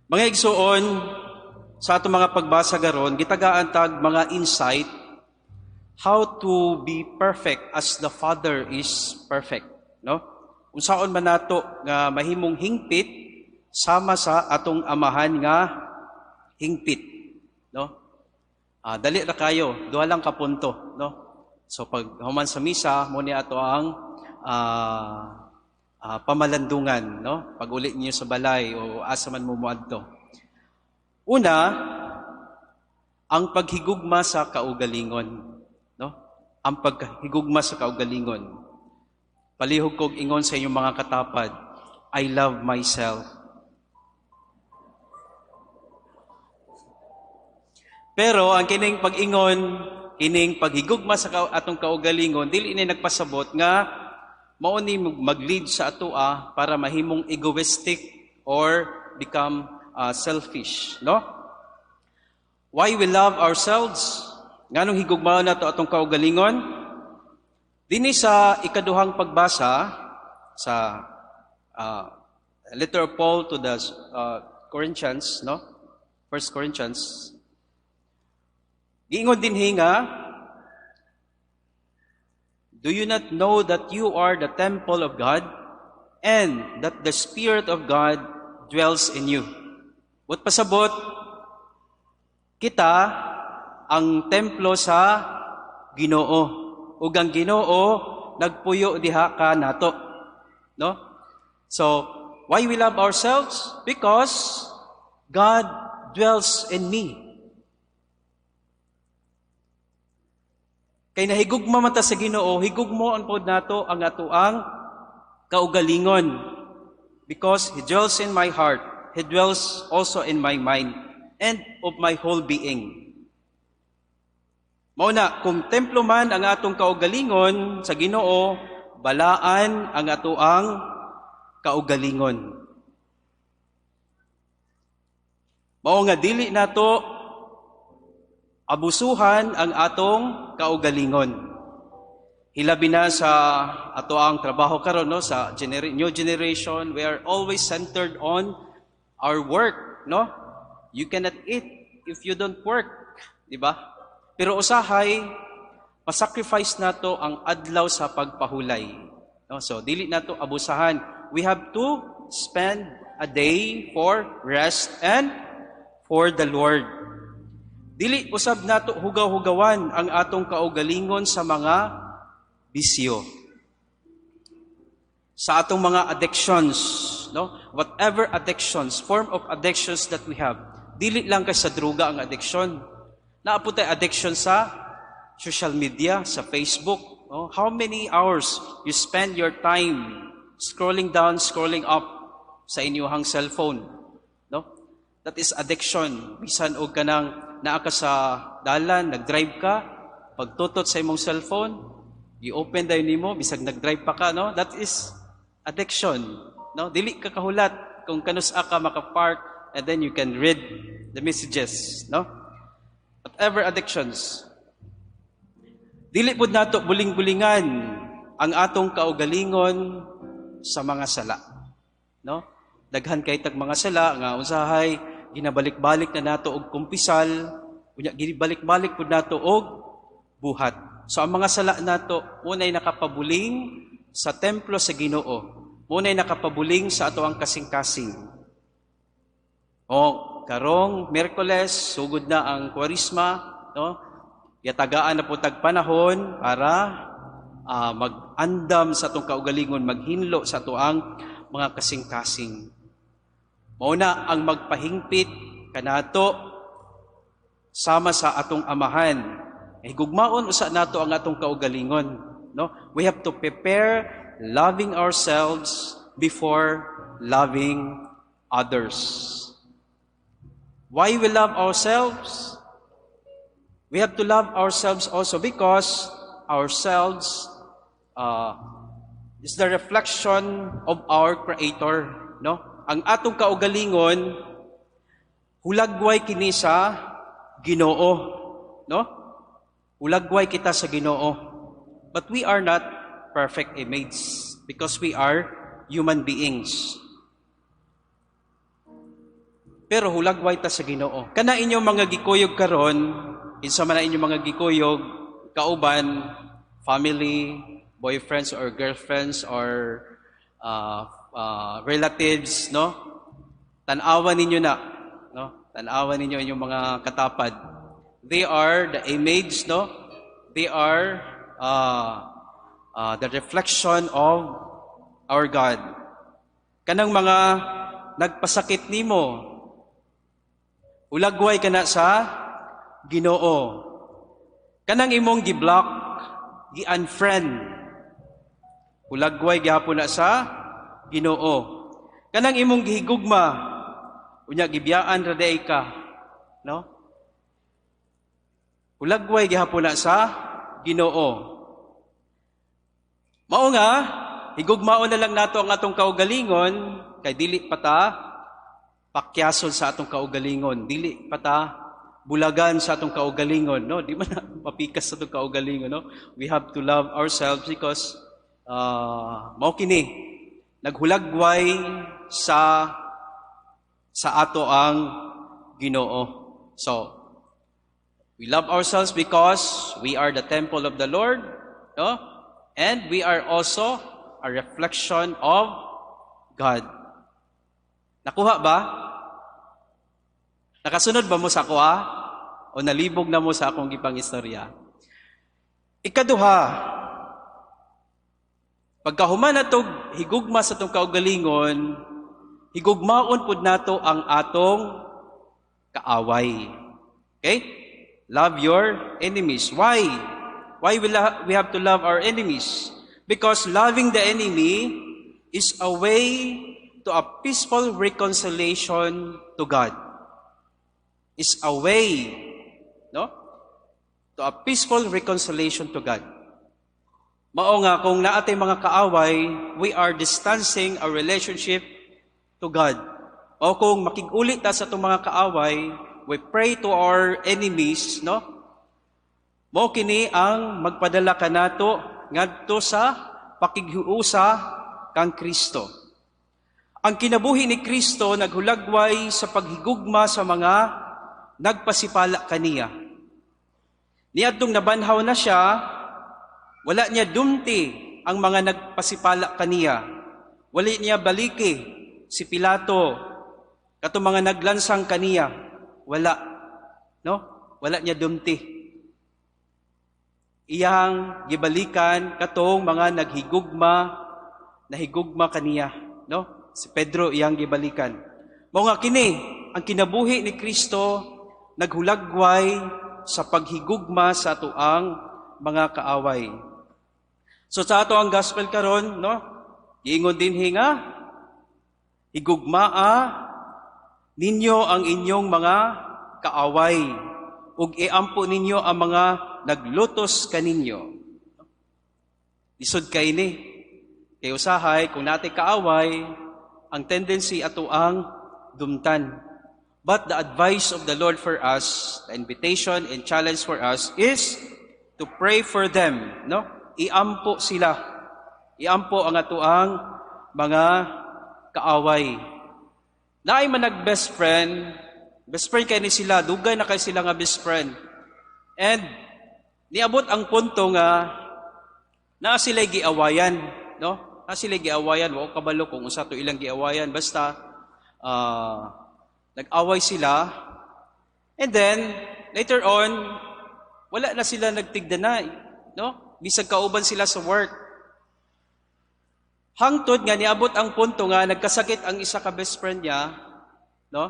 Mga igsuon, sa atong mga pagbasa karon, gitagaan tag mga insight how to be perfect as the Father is perfect, no? Unsaon man nato nga mahimong hingpit sama sa atong Amahan nga hingpit, no? Dali ra kayo, duha lang ka punto, no? So pag human sa misa, mo ni ato ang pamalandungan, no? Pag uli niyo sa balay o asa man mo moadto. Una, ang paghigugma sa kaugalingon, no? Ang paghigugma sa kaugalingon. Palihog kog ingon sa inyong mga katapad, "I love myself." Pero ang kining pag-ingon, kining paghigugma sa atong kaugalingon, dili ini nagpasabot nga mao ni mag-lead sa atoa para mahimong egoistic or become selfish, no? Why we love ourselves? Nganong higugmaon nato atong kaugalingon? Dinhi sa ikaduhang pagbasa sa letter of Paul to the Corinthians, no? First Corinthians. Giingon dinhi nga, "Do you not know that you are the temple of God and that the Spirit of God dwells in you?" Buot pasabot, kita ang templo sa Ginoo. Ug ang Ginoo nagpuyo diha ka nato. No? So, why we love ourselves? Because God dwells in me. Kay nahigugma man ta sa Ginoo, higugmoon pod nato ang atoang kaugalingon. Because He dwells in my heart, He dwells also in my mind and of my whole being. Mao na, kung templo man ang atong kaugalingon sa Ginoo, balaan ang atoang kaugalingon. Mao nga dili nato abusuhan ang atong kaugalingon. Hilabi na sa ato ang trabaho karon, no, sa new generation, we are always centered on our work, no? You cannot eat if you don't work, di ba? Pero usahay masacrifice nato ang adlaw sa pagpahulay, no? So dili nato abusahan. We have to spend a day for rest and for the Lord. Dili usab nato hugaw-hugawan ang atong kaugalingon sa mga bisyo, sa atong mga addictions, no? Whatever addictions, form of addictions that we have. Dili lang kay sa droga ang addiction. Naa po tay addiction sa social media, sa Facebook, no? How many hours you spend your time scrolling down, scrolling up sa inyong cellphone, no? That is addiction. Bisan og kanang naa ka sa dalan, nag-drive ka, pagtutot sa imong cellphone, i-open dayon nimo bisag nag-drive pa ka, no? That is addiction, no? Dili ka kahulat kung kanus-a ka maka-park and then you can read the messages, no? Whatever addictions. Dili pud nato buling-bulingan ang atong kaugalingon sa mga sala, no? Daghan kay tag mga sala nga usahay ginabalik-balik na nato og kumpisal, unya ginabalik-balik pud nato og buhat. So ang mga sala nato unay nakapabuling sa templo sa Ginoo, munay nakapabuling sa ato ang kasing-kasing. O karong Miyerkules sugod na ang Kwaresma, no? Yatagaan na po tag panahon para mag-andam sa atong kaugalingon, maghinlo sa ato ang mga kasing-kasing. Mao na ang magpahingpit kanato sama sa atong Amahan. Higugmaon usa nato ang atong kaugalingon, no? We have to prepare loving ourselves before loving others. Why we love ourselves? We have to love ourselves also because ourselves is the reflection of our Creator, no? Ang atong kaugalingon hulagway kini sa Ginoo, no? Hulagway kita sa Ginoo. But we are not perfect image because we are human beings. Pero hulagway ta sa Ginoo. Kana inyong mga gikuyog karon, kinsa man na inyong mga gikuyog, kauban, family, boyfriends or girlfriends or relatives, no? Tan-awan ninyo na, no? Tan-awan ninyo inyong mga katapad. They are the image, no? They are the reflection of our God. Kanang mga nagpasakit nimo, hulagway kana sa Ginoo. Kanang imong gi-block, gi-unfriend, hulagway gihapon na sa Ginoo. Kanang imong gihigugma, unya gibiyaan ra diay ka, no? Hulagway gihapon na sa Ginoo. Mao nga higugmaon na lang nato ang atong kaugalingon kay dili pa ta pakyason sa atong kaugalingon, dili pa ta bulagan sa atong kaugalingon, no? Di man na mapikas sa atong kaugalingon, no? We have to love ourselves because mao kini naghulagway sa ato ang Ginoo. So, we love ourselves because we are the temple of the Lord, no? And we are also a reflection of God. Nakuha ba? Nakasunod ba mo sa ako, ah? O nalibog na mo sa akong gipang istorya? Ikaduha, pagkahuman natog higugma sa atong kaugalingon, higugmaon pud nato ang atong kaaway. Okay? Love your enemies. Why? Why we have to love our enemies? Because loving the enemy is a way to a peaceful reconciliation to God. Is a way, no? To a peaceful reconciliation to God. Mao nga kung naa tay mga kaaway, we are distancing our relationship to God. O kung makig-uli ta sa atong mga kaaway, we pray to our enemies, no? Mao kini ang magpadala kanato ngadto sa pakighiusa kang Kristo. Ang kinabuhi ni Kristo naghulagway sa paghigugma sa mga nagpasipala kaniya. Niadtong nabanhaw na siya, wala niya dumti ang mga nagpasipala kaniya. Wala niya baliki si Pilato, katong mga naglansang kaniya. Wala. No? Wala niya dumti. Iyang gibalikan katong mga naghigugma, nahigugma kaniya, no? Si Pedro iyang gibalikan. Mao nga kini ang kinabuhi ni Kristo naghulagway sa paghigugma sa atoang mga kaaway. So sa ato ang gospel karon, no? Giingon dinhi nga higugmaa ninyo ang inyong mga kaaway ug iampo ninyo ang mga naglutos kaninyo. Lisod kay ni. Kay usahay kung naa tay kaaway, ang tendency ato ang dumtan. But the advice of the Lord for us, the invitation and challenge for us is to pray for them, no? Iampo sila. Iampo ang atoang mga kaaway. Naay man nag best friend, best friend kay ni sila, dugay na kay sila nga best friend. And niabot ang punto nga naa sila giawayan, no? Naa sila giawayan, wa ko kabalo kung unsa to ilang giawayan, basta nag-away sila. And then later on, wala na sila nagtigdanay, no? Bisag kauban sila sa work. Hangtod nga niabot ang punto nga nagkasakit ang isa ka best friend niya, no?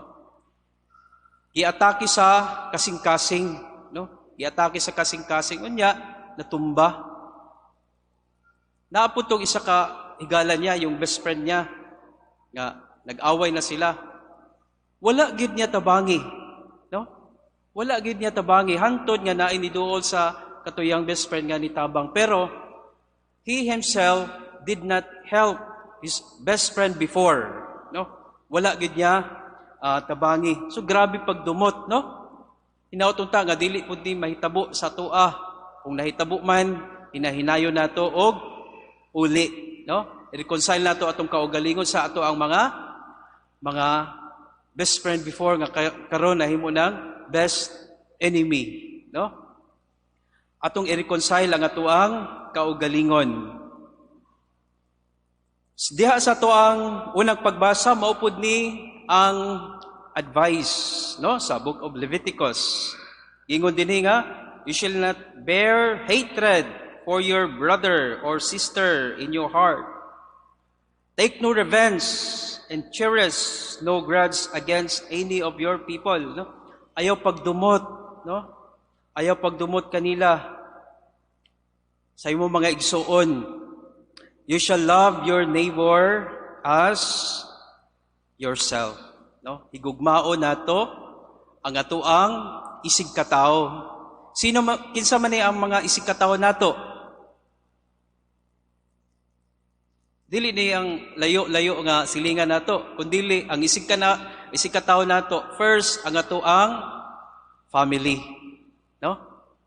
Giatake sa kasing-kasing, no? Giatake sa kasing-kasing, unya natumba. Naa pod tong isa ka higala niya, yung best friend niya, nga nag-away na sila. Wala gid niya tabangi, no? Wala gid niya tabangi hangtod nga naay niduol sa katong iyang best friend nga nitabang. Pero he himself did not help his best friend before, no? Wala gid niya tabangi. So grabe pagdumot, no? Hinaot unta nga dili pud ni mahitabo sa atoa. Kung nahitabo man, hinahinayon nato og uli, no? I-reconcile nato atong kaugalingon sa ato ang mga Best friend before nga karon nahimo ng best enemy, no? Atong i-reconcile ang atoang kaugalingon. Diha sa atoang unang pagbasa, mao pud ni ang advice, no, sa Book of Leviticus. Ingon dinhi nga you shall not bear hatred for your brother or sister in your heart. Take no revenge and cherish no grudge against any of your people, no? Ayaw pagdumot, no? Ayaw pagdumot kanila sa imong mga igsuon. You shall love your neighbor as yourself, no? Higugmaon nato ang atoang isig katawo. Sino kinsa man ni ang mga isig katawo nato? Dili ni ang layo-layo nga silingan nato, kundili ang isig katawo nato first, ang atoang family, no?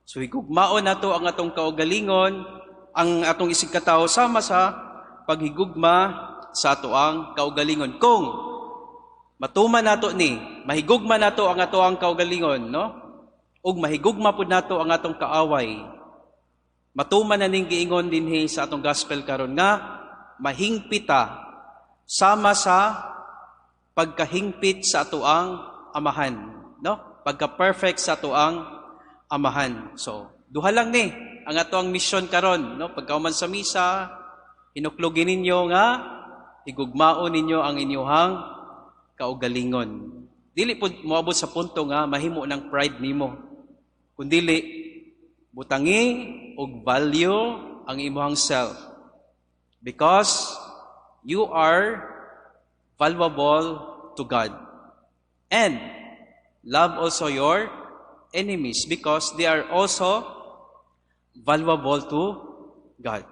So higugmaon nato ang atong kaugalingon, ang atong isig katawo, sama sa paghigugma sa atoang kaugalingon. Kung matuman nato ni, mahigugma nato ang atoang kaugalingon, no? Ug mahigugma pud nato ang atong kaaway. Matuman na ning giingon dinhi sa atong gospel karon nga mahingpita sama sa pagkahingpit sa atoang Amahan, no? Pagka-perfect sa atoang Amahan. So, duha lang ni ang atoang mission karon, no? Pagkauman sa misa, hinuklogin ninyo nga higugmaon ninyo ang inyuhang kaugalingon. Dili pud moabot sa punto nga mahimo ng pride nimo. Kundili butangi og value ang imuhang self because you are valuable to God. And love also your enemies because they are also valuable to God.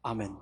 Amen.